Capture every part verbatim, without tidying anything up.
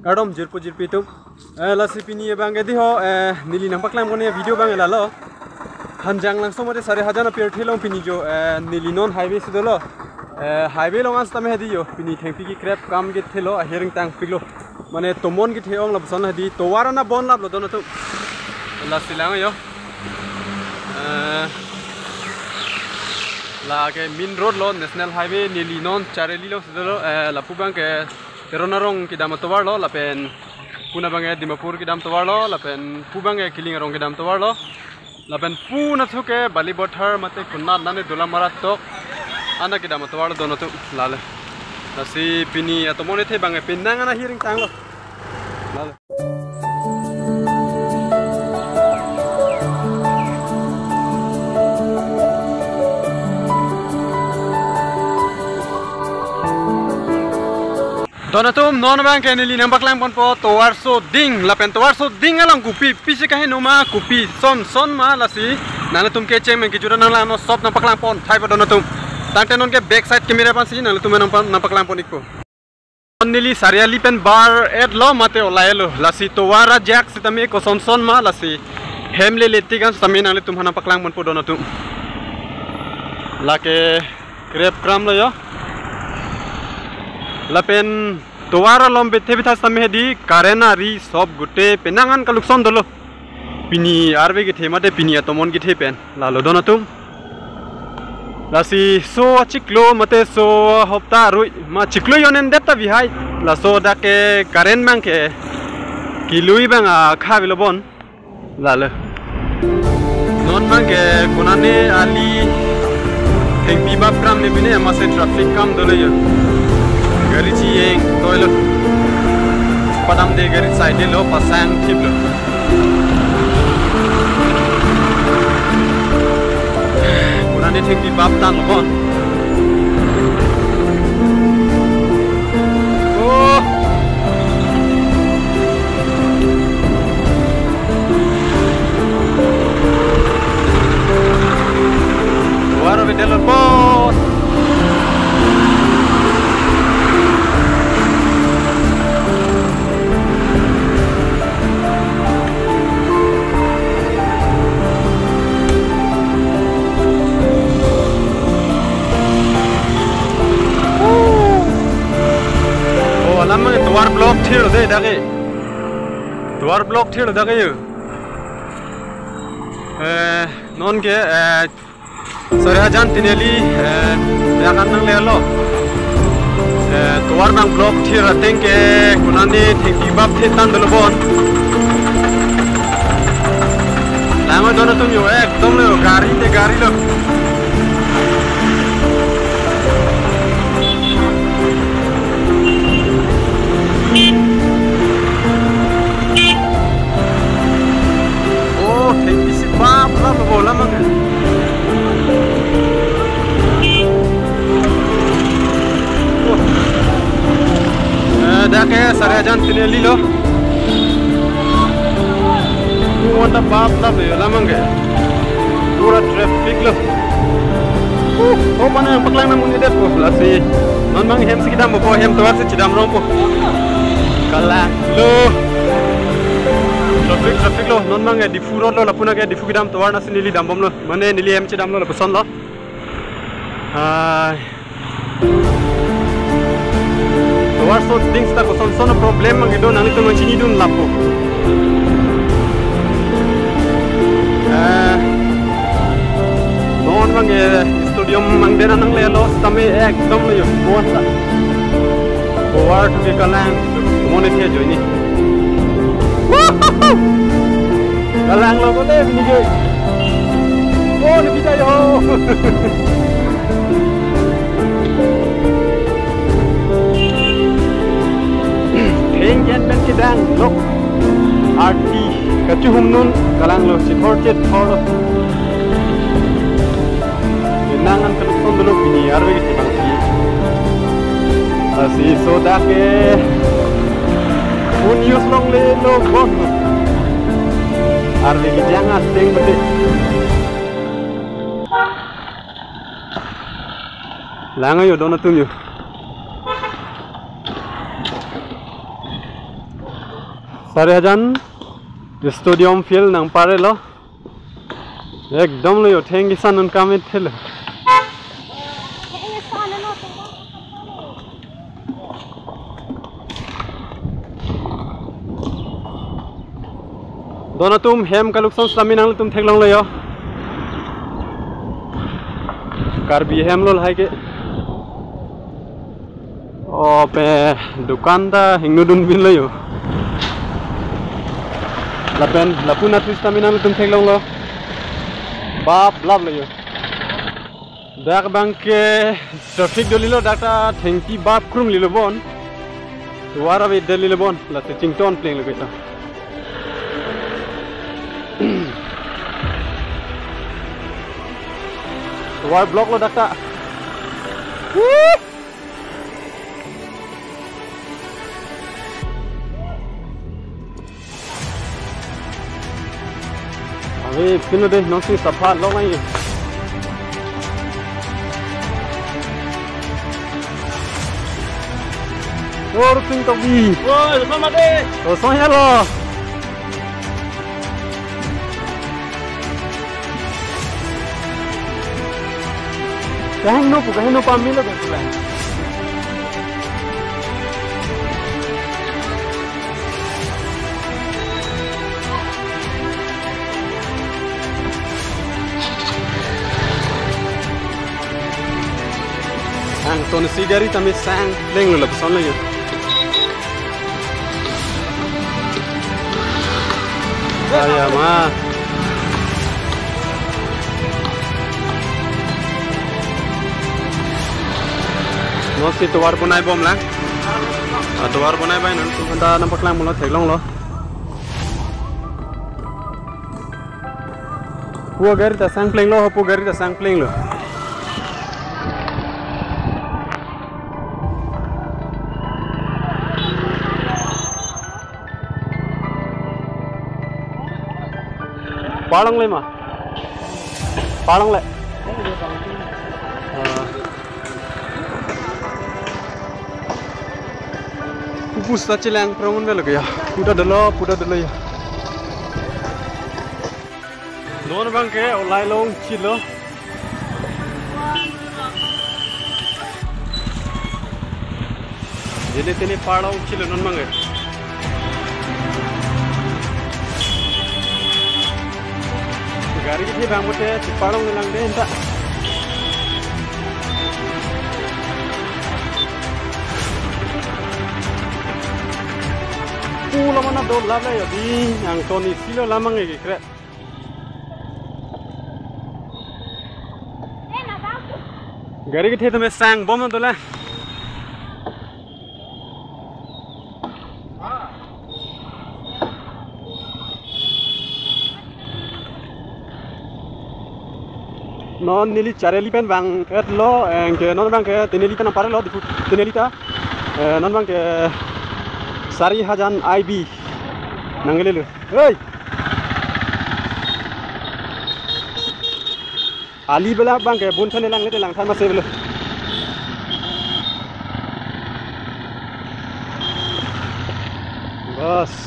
Kardom jirpo jirpi atum. Eh, lasi pini abang ke dei ho, eh, neli nangpaklang pon a-video abang ke lalo. Hanjanglangso mate Sarihajan apirthe along pini jo, eh, neli non highway si dolo. Eh, highway along an setame hedi jo. Pini thengpi kekrep kam kethelo, ahir ingtangpiklo. Mane tomon kethe ong lapuson hedi tovar ana bon laplo don atum. Lasi lang jo. Eh, lake main road lo, National Highway, neli non Chareli along si dolo, eh, lapu abang ke Teron arong kedam atovar lo, lapen puna abang ke Dimapur kedam atovar lo, lapen pu abang ke Kiling arong kedam atovar lo, lapen puna thu ke Balipathar mate konat nane Dolamara tok ana kedam atovar lo don atum lale. Lasi pini atomon kethe abang ke penang ana ahir ingtanglo. Lale. Don atum, non abang ke neli nangpaklang ponpo tovar soding, lapen tovar soding along kopi pisi kaheno ma, kopi son son ma, lasi nanglitum ke cheng meng kejut an nanglang non, sop nangpaklang pon thaipo don atum. Tangte non ke back side camera pensi nanglitum nangpa-, nangpaklang pon ikpo. Neli Sariali pen bar et lo mate olai lo. Lasi tovar ajak setame koson son ma, lasi hem lele tik an setame nanglitum aphan nangpaklang ponpo don atum. Lake krep kram lo jo. Lapen tovar along bethe betha setame hedi current ari sop gute penang an kalukson dolo. Pini arve kethe mate pini atomon kethe pen lalo don atum. Lasi so achiklo mate so hopta arui ma chiklo jonen det ta bihai. Laso dak ke current abang ke kelui abang akha avelo bon. Lalo. Non abang ke konane ali thengpi bap kram ne pine masi traffic kam dolo jo. Gari chiyeng toilo. Padamde gari side lo, pasang thiplo. Konane thengpi bap tanglo bon. Oh. Tovar avedetlo bon. Oh, alam abang tovar block thir dei dak ke. Tovar block thir dak ke. Eh, non ke, eh, Sarihajan Tinali, eh, dak an nanglelo. Eh, tovar abang block thir ateng ke konane thengpi bap the tang dolo bon. Lang oi don atum jo, ekdom lo, gari te gari lo. Oh, thengpi si bap lap lo alam abang. Oh. Eh, dak ke Sarihajan Tinali lo. Oh, anta bap lap lo alam abang ke. Pura traffic lo. Uh, oh, mana nangpaklang nangmun-edetpo, lasi non abang hem si kedampo, hem tovar si chedam rongpo. Kalang lo. Traffic, traffic lo. Non abang ke Diphu road lo, lapu na ke Diphu kedam tovar nasi neli dambomlo. Mane neli hem chedamlo lapuson lo. Hai. Tovar soding seta koson son problem abang kedo nanglitum nangchinidun lapu. Eh, non abang ke stadium abang den nanglelo setame ekdom lo jo, bon ta. Tovar thu ke kalang, mon ke joini. Woohoo! Kalang lo ko te pini ke. Oh, ni kita yo. Thengpi pen kedang lok arti kachehumnun kalang lo, chithor chithor lo. Penang an kalukson dolo pini arve kethe abang si. Lasi so dak ke un news longlelo bon. Arve kejang ateng bete. Lang yo don atum yo. Sarihajan stadium field nangparlo. Ekdom lo yo, thengki san un kamit thelo. Don atum, hem kalukson sitame nangtum theklonglo yo. Karbi hem lo lahai ke. O pe dukan ta hingno dunpinlo yo. Lapen lapu-an atum sitame nangtum theklonglo. Bap lap lo yo. Dak abangke traffic dolilo, dak ta thengpi bap krunglilo bon. Tovar avedetlo bon, lasi chington plenglo kita. Tovar block lo dak ta. Woo! Ave, pino de, non si sapha long ai. Or sing to bi. Oi, sama de. To song ya lo. Kaheno pu, kaheno pamelo ko pula. Angton si gari tame sang leng lo lapson lagi. Aya ma. Non si tovar bonai bomlang. Ah, tovar bonai bai non si handa nangpaklang mulo theklonglo. Pu gari ta sang plenglo, pu gari ta sang plenglo. Parlongle ma? Parlongle. Ah. Pu pusita chelang prong un velo ya. Pu ta dolo, pu ta dolo ya. Non abangke olai longchilo. Jene tene parlongchilo non abangke. Gari kethe abang bote cheparlonglelang de anta. Pu lamana do lala ya di, angton isi lo lamang e kekre. Gari kethe tame sang bom dola. Non neli Chariali pen vang-etlo, anke non abangke Tinali pen nangparlo, Diphu Tinali ta. Eh, non abangke Sarihajan I B nanglelo. Hei! Ali bela abangke bun thane lang ne lang than mase belo. Bas.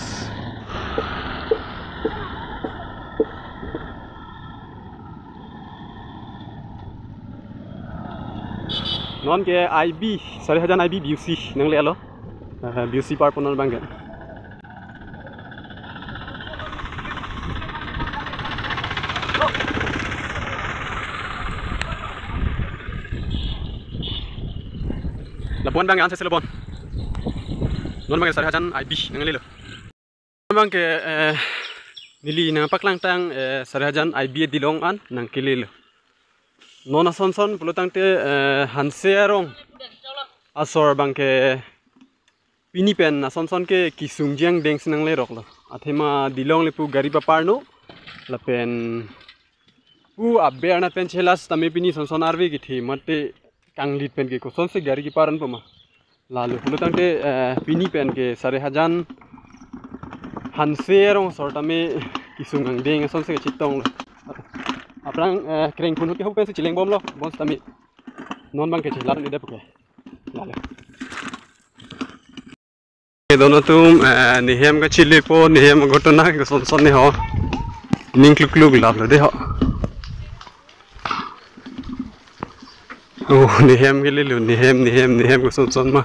Non ke I B, Sarihajan I B B U C nanglelo. Eh, B U C parpon non abangke. Lapu-an abang anse selobon. Non abangke Sarihajan I B nanglelo. Abangke, eh, neli nangpaklangtang, eh, Sarihajan I B dilong an nangkelelo. Non asonson pulotangte, eh, Hanse arong asor abangke pini pen asonson ke kisung jang deng si nangleroklo. Athema dilong le pu gari paparno lapen pu aber na pen chelas tame pini sonson arve kethe mate kanglit pen ke kosonsi gari keparon poma. Lalo pulotangte, eh, pini pen ke Sarihajan Hanse arong asor tame kisung angdeng asonsi kachetonglo. Aphrang, eh, krengphun hote hok pensi cheleng bomlo, bonsitame. Non abangke chelang ni dep ke. Lale. Don atum, eh, nehem kachelepo, nehem aghotona koson son ni ho. Ning kluk kluk laplo de ho. Oh, nehem kelelo, nehem, nehem, nehem koson son ma.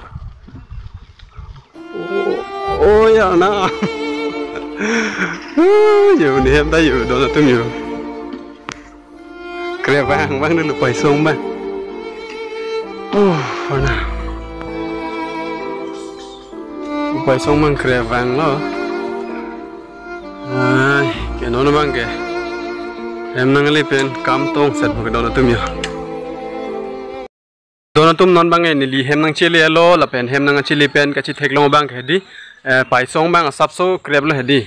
Oh, oh, ya na. Oh, yo, nehem ta yo, don atum yo. Krevang abang dulu, paisong abang. Oh, mana? Paisong abang krevanglo. Ai, ke non abangke hem nangle pen kam tongset abang don atum yo. Don atum, non abangke neli hem nangchelelo, lapen hem nangchele pen kachetheklong abangke hedi, eh, paisong abang asapso kreplo hedi.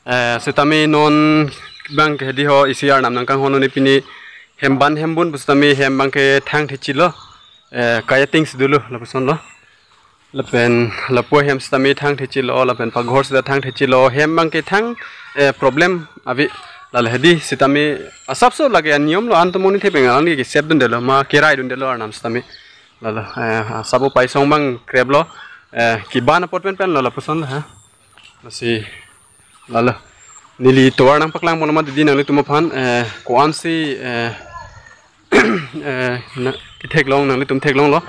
Eh, sitame non abangke hedi ho isi arnam nangkanghon, non pini hem ban hem bun pusitame hem abangke thangthechilo. Eh, kaya things dulu lapuson lo. Lapen lapu ahem sitame thangthechilo, lapen paghor sita thangthechilo, hem abangke thang, eh, problem ave. Lale hedi sitame asapso lake aniyom lo, an tomon nithepeng alang ke sep dundelo, ma kerai dundelo arnam sitame. Lalo, eh, asap o paisong abang kreplo, eh, keban apot pen pen lo lapuson ha. Lasi, lalo. Neli tovar nangpaklang pon amat didi nanglitum aphan, eh, ko-ansi, eh, eh, na, ketheklong, nanglitum theklonglo.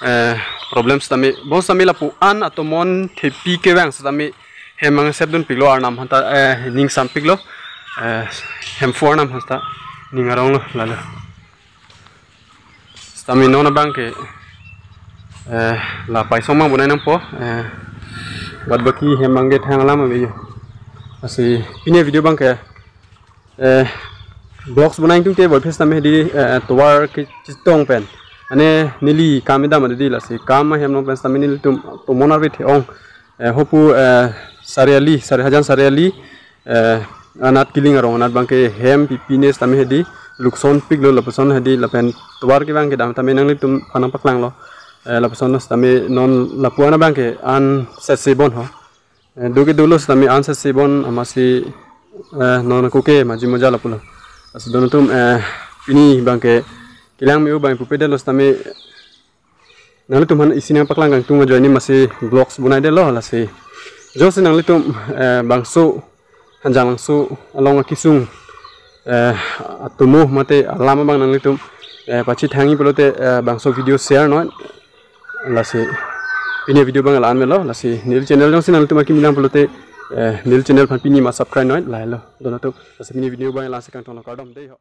Eh, problem sitame, bon sitame lapu an atomon thepi kevang sitame hem abang sep dunpiklo arnam aphanta, eh, ning sampiklo. Eh, Hemphu arnam aphanta ning aronglo, lalo. Sitame non abangke, eh, la paisong abang bonai nangpo, eh, bad baki hem abangke thang alam ave yo. Lasi pini video abangke, eh, vlogs bonai tungte boi phis tame di, eh, tovar kechetong pen. Ane neli kam idam adi, lasi kam ahem along pen sitame nelitum tomon arve the-ong. Eh, hopu, eh, Sariali, Sari Hajan Sariali, eh, anat Kiling arong anat abangke hem pipine sitame hedi luksonpiklo lapuson hedi, lapen tovar kevang kedam tame nanglitum aphan nangpaklanglo. Eh, lapuson sitame non lapu an abangke an setse bon ho. Eh, do ke dolo sitame an setse bon amatsi, eh, non koke maji moja lapulo. Lasi don atum, eh, pini abangke kelang me-o abang pupedetlo sitame nanglitum aphan isi nangpaklang kangtung ajoine amatsi vlogs bonaidetlo, lasi. Jongsi nanglitum, eh, bangso Hanjanglangso along akisung, eh, atomo mate alam abang nanglitum, eh, pachethangji pulote, eh, bangso video share noi. Lasi pini video abang la-an melo, lasi neli channel jongsi nanglitum akimi lang pulote, eh, neli channel aphan pini ma subscribe noi, lahelo don atum. Lasi pini video abang la-ansi kangtonglo, kardom dei ho.